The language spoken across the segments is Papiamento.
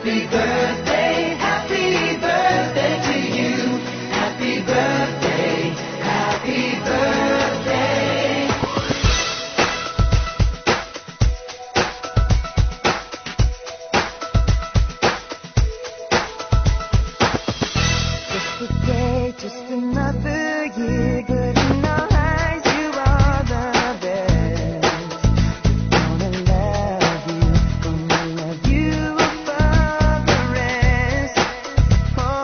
Happy birthday, happy birthday to you. Happy birthday, happy birthday. Just a day, just another year. Good in our eyes, you are the best. Gonna love you, gonna love you above the rest. Oh.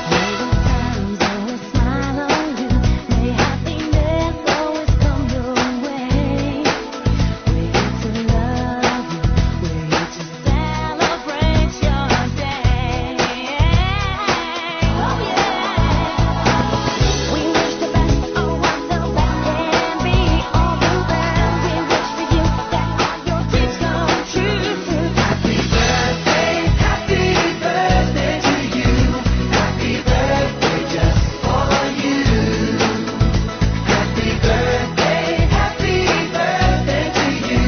May the times always smile on you. May happiness always come your way. We're here to love you. We're here to celebrate your day. Oh yeah. We wish the best of what the best can be. All the best we wish for you that all your dreams come true. Happy birthday, happy birthday to you. Happy birthday just for you. Happy birthday, happy birthday to you.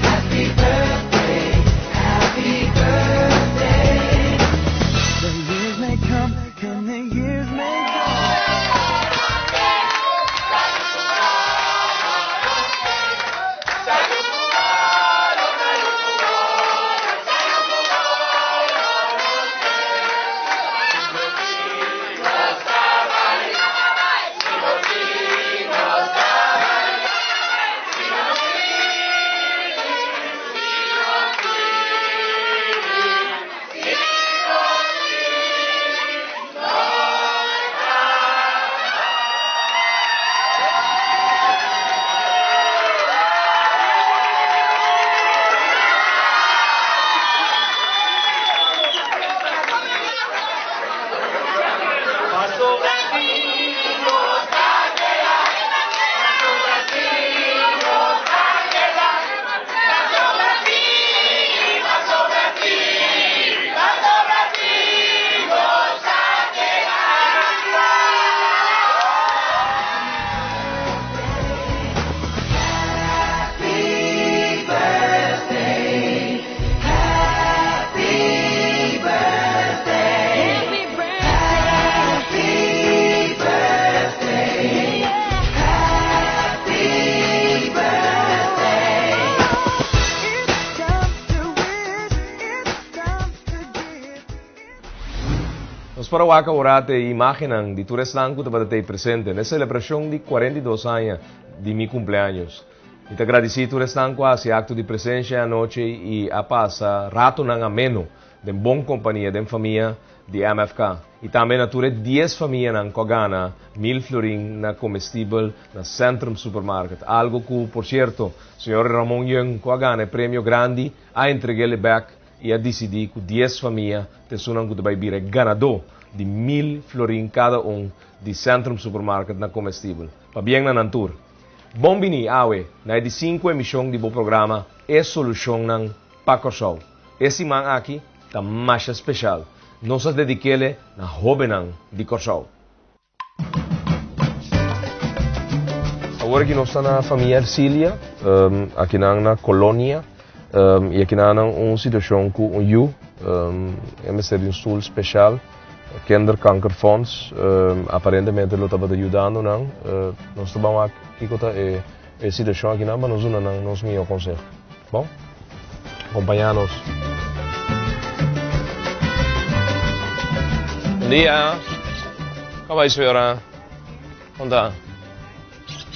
Happy birthday, happy birthday. The years may come and the years may go. Happy birthday, happy birthday, Happy birthday. happy birthday, happy birthday. It's time to wish, it's time to give. Nos por a wak awor e imagennan di tur esnan ku tabata presente na selebrashon di 42 aña di mi cumpleaños. I ta gradisí tur esnan ku a hasi akto di presensia anochi i a pasa ratonan ameno den bon kompania, den famia di MFK. I tambe na tur 10 famianan ku a gana 1000 florin na komestibel na Centrum Supermarket. Algo ku, por sierto, señor Ramon Young ku a gana e premio grandi a entreg'é bèk i a disidí ku 10 famia ta esunnan ku bai bira ganadó di 1000 florin kada un di Centrum Supermarket na komestibel. Pabien na nan tur. Bon bini awe na di 5 emishon di bo programa E Solushonnan pa Kòrsou. E siman aki ta mas spesial. Nos a dedik'é na hóbennan di Kòrsou. Awor aki nos ta na famia Ercilia, aki na Colonia, i aki na un situashon ku un yu, mester di un stul spesial, Kinderkankerfonds, aparentemente lo tabata yudando nan, nos ta bai kiko ta e situashon aki nan, pa nos duna nan nos mihó konseho. Bon? Kompañá nos. Bon dia. Kon bai, señora? Kon ta?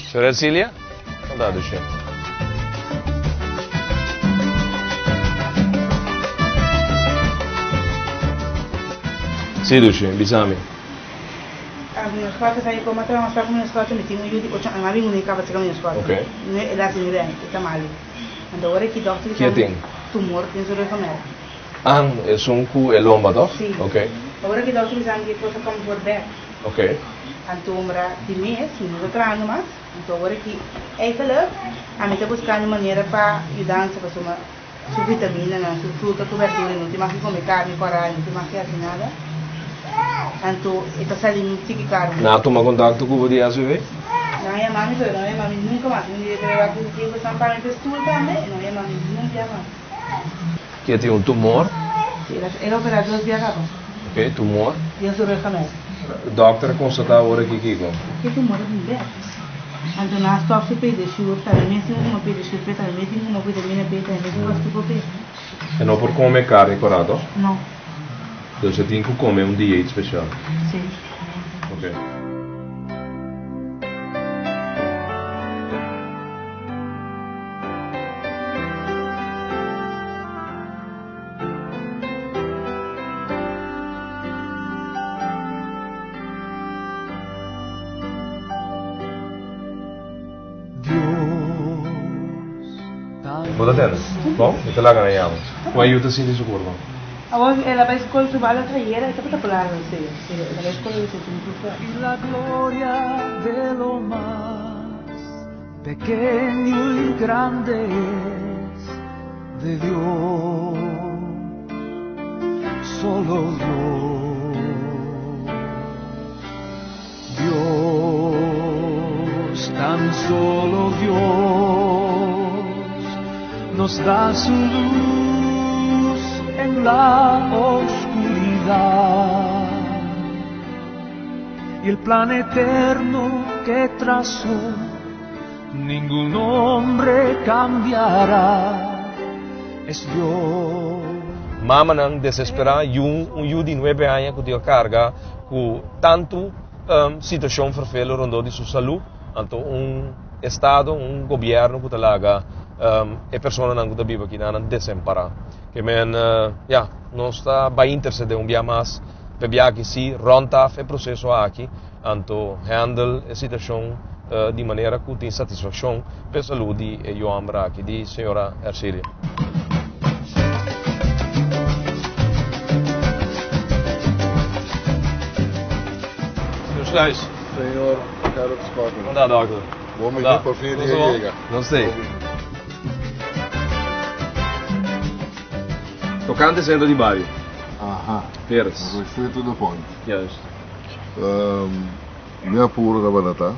Señora Ercilia? Kon ta, dushi? Si, dushi, bisa mi. Ah, mi squadra sai como tra uma squadra, mi squadra mi tin un yu di 8 aña, mi un kaba mi squadra. Ok. No el a 9 aña, ta malu. Anto awor aki dòkter Ke tin? Tumor den su ruggenmerg. Ah, esun ku e lomba, toch? Si. Ok. Awor aki dòkter bisa ku kos a kom voor bèk. Ok. Anto ora di mes, mi no ta trahando mas. Anto awor aki eigenlijk, ami ta buskando manera pa yudansa pa suma su vitamina, su fruta ku berdura, no tin mas ku kome karni, koral, no tin mas ku hasi nada. Anto, e ta sali un tiki karu. Nan a tuma kontakto ku bo di SVB? Nan a yama mi, pero nan a yama mi nunka mas. Mi di, pero ku tempu están pagando e stoel tambe, nan a yama mi nunka mas. Ku tin un tumor. Si, el a operá dos bia kaba. Ok, tumor. Den su ruggenmerg. Dòkter a konstatá awor aki kiko? Ku e tumor a bin bèk. Anto nan a stòp su pedesur, tambe mes tin ku kome pedesur p'e, tambe mes tin ku kome vitamina p'e, tambe mes tin ku kos p'e. E no por kome karni kòrá to? No. Dus e tin ku kome un dieet spesial? Si. Ok. Bo ta tende? Bon, mi ta laga nan yama. Ku ayuda sinti su kurpa. Awor el a bai skol su bala trayera e tabata plano esei pero el a bai skol esei tin su fuerte. Y la gloria de lo mas pequeño y grande es de Dios, solo Dios. Dios, tan solo Dios, nos da su luz en la oscuridad. Y el plan eterno que trazó, ningún hombre cambiará. Es Dios. Mamanan desesperá i un yu di nuebe aña ku tin a karga ku tantu situashon ferfelu rondó di su salú, anto un estado, un gobièrnu ku ta laga e personanan ku ta biba akinan desempará. Ke men, ya, nos ta bai intersedé un bia mas p'e aki si rònt af e proseso aki, anto handle e situashon di manera ku tin satisfakshon p'e salú di e yu hòmber aki, di señora Ercilia. Señor Sluis. Señor Gerrit Schotten. Kon ta, dòkter? Bon bini, por fin e dia yega. Nos t'ei. Tokante sentro di bario. Aha. Peres. Go straight to the point. Juist. Mi apuro tabata ta.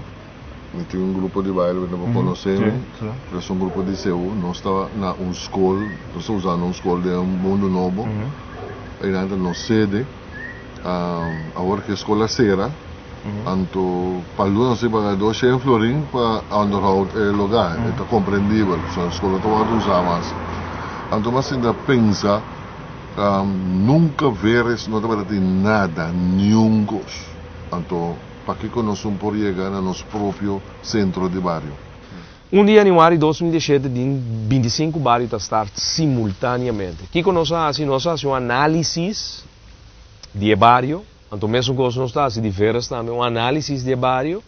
Mi tin un grupo di baile ku bo konosé mi. Pero un grupo di CU. Nos ta na un skol, nos ta usando un skol den un mundu nobo. Einan ta nos sede. Awor ku e skol a sera, anto pa luna nos tin paga 200 florin pa onderhoud e lugá. E ta komprendibel, pasobra e skol no ta wòrdu usá mas. Anto mi a sinta pensa, nunka Veres no tabata tin nada, niun kos. Anto pakiko nos un por yega na nos propio sentro di bario? Un di yanüari 2017 din 25 bario ta start simultáneamente. Kiko nos a hasi? Nos a hasi un análisis di e bario, anto mesun kos nos ta hasi di Veres tambe, un análisis di e bario.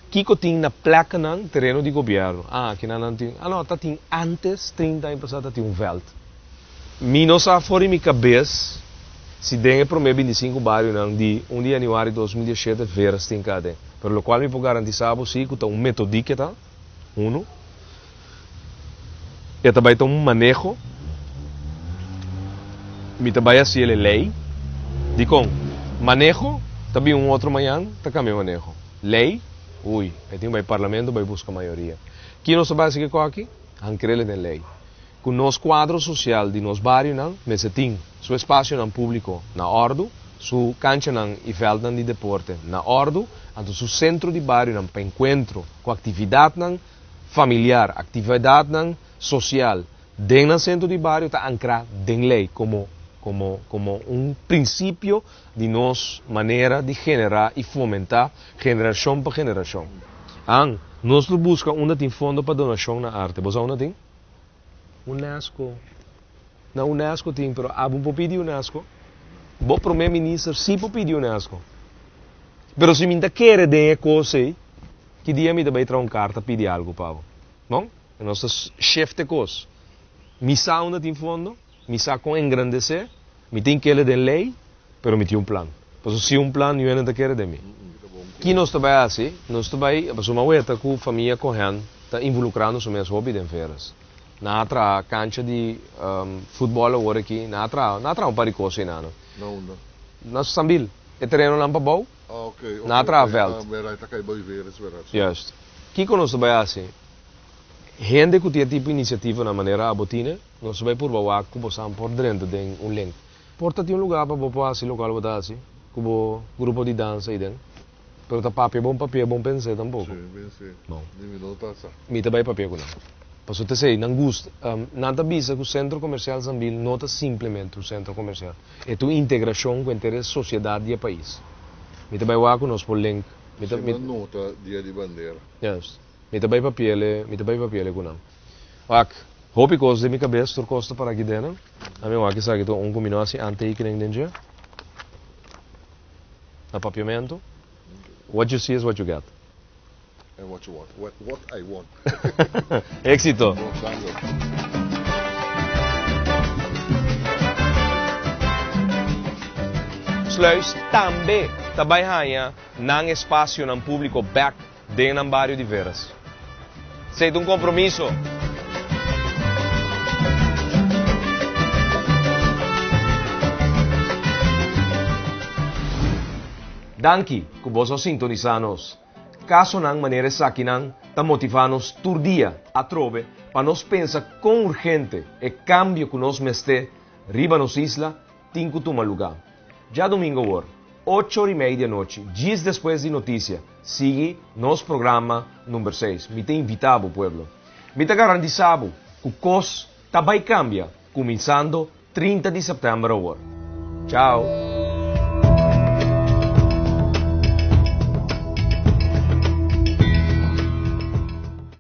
Kiko tin na pleknan tereno di gobièrnu? Ah, kinan nan tin, ah no, ta tin antes, 30 aña pasá ta tin un vèlt. Mi no sa for di mi kabes si den e promé 25 barionan di 1 di yanüari 2017 Veres tin kade. Pero lokual mi por garantisá bo si ku ta un metodike ta, unu, e ta bai ta un maneho, mi ta bai hasi el e lei. Dikon? Maneho ta bin un otro mañan ta kambia maneho. Lei, ui, e tin bai parlamento bai buska mayoria. Ki nos ta bai hasi kiko aki? Hankrele den lei. Ku nos kuadro sosial di nos barionan mester tin su espasionan públiko na òrdu, su kanchanan i vèltnan di deporte na òrdu, anto su sentro di barionan pa enkuentro ku aktividatnan familiar, aktividatnan sosial den nan sentro di bario ta ankrá den lei komo komo komo un prinsipio di nos manera di generá i fomentá generashon pa generashon. An, nos lo buska unda tin fondo pa donashon na arte. Bo sa unda tin? UNESCO. Na UNESCO tin, pero abo por pidi UNESCO? Bo promé minister sí por pidi UNESCO. Pero si mi ta kere den e kos ei, ki dia mi ta bai traha un karta pidi algu pa bo? Bon, nos ta shift e kos. Mi sa unda tin fondo, mi sa kon engrandesé, mi tin kere den lei, pero mi tin un plan. Pasobra sin un plan, niun hende ta kere den mi. Ki nos ta bai hasi? Nos ta bai, pasobra mi a weta ku famia Cohen ta involukrando su mes hopi den Veres. Nan a traha kancha di futbòl awor aki, nan a traha, nan a traha un par di kos einan. Na unda? Na Sambil, e terenonan pabou. Ah, ok, ok. Nan a traha vèlt. Ah, bèrdat, ta kai bai Veres, bèrdat. Juist. Kiko nos ta bai hasi? Hende ku tin e tipo inisiativa na manera abo tin, nos bai purba wak ku boso por drenta den un link. Por ta tin un lugá pa bo por hasi lokual bo ta hasi, ku bo grupo di dansa ei den. Pero ta papia bon papia bon pensa tampoko. Si, pensa. Bon. Ni mi no ta sa. Mi ta bai papia ku nan. Pasobra ta esei, nan gusta. Nan ta bisa ku Sentro Komersial Sambil no ta simplemente un sentro komersial. E ta un integrashon ku henter e sosiedat di e pais. Mi ta bai wak ku nos por link. Mi ta, Si mi. nan nota Dia di Bandera. Juist. Mi ta bai papiele, mi ta bai papiele ku nan. Wak, hopi kos den mi kabes, tur kos ta para aki den. Ami wak esaki ta un ku mi no hasi aantekening den dje. Na papiamentu. What you see is what you get. And what you want. What, what I want. Éxito. Bon, dank je. Sluis tambe ta bai haña nan espasionan públiko bèk den nan bario di Veras. Esei ta un kompromiso. Danki ku boso a sintonisá nos. Kasonan manera esakinan ta motivá nos tur dia atrobe pa nos pensa kon urgente e kambio ku nos mester riba nos isla tin ku tuma lugá. Djadumingu awor, ocho or i mei di anochi, djis despues di notisia, sigui nos programa number seis. Mi ta invitá bo, pueblo. Mi ta garantisá bo ku kos ta bai kambia kuminsando 30 di sèptèmber awor. Chao!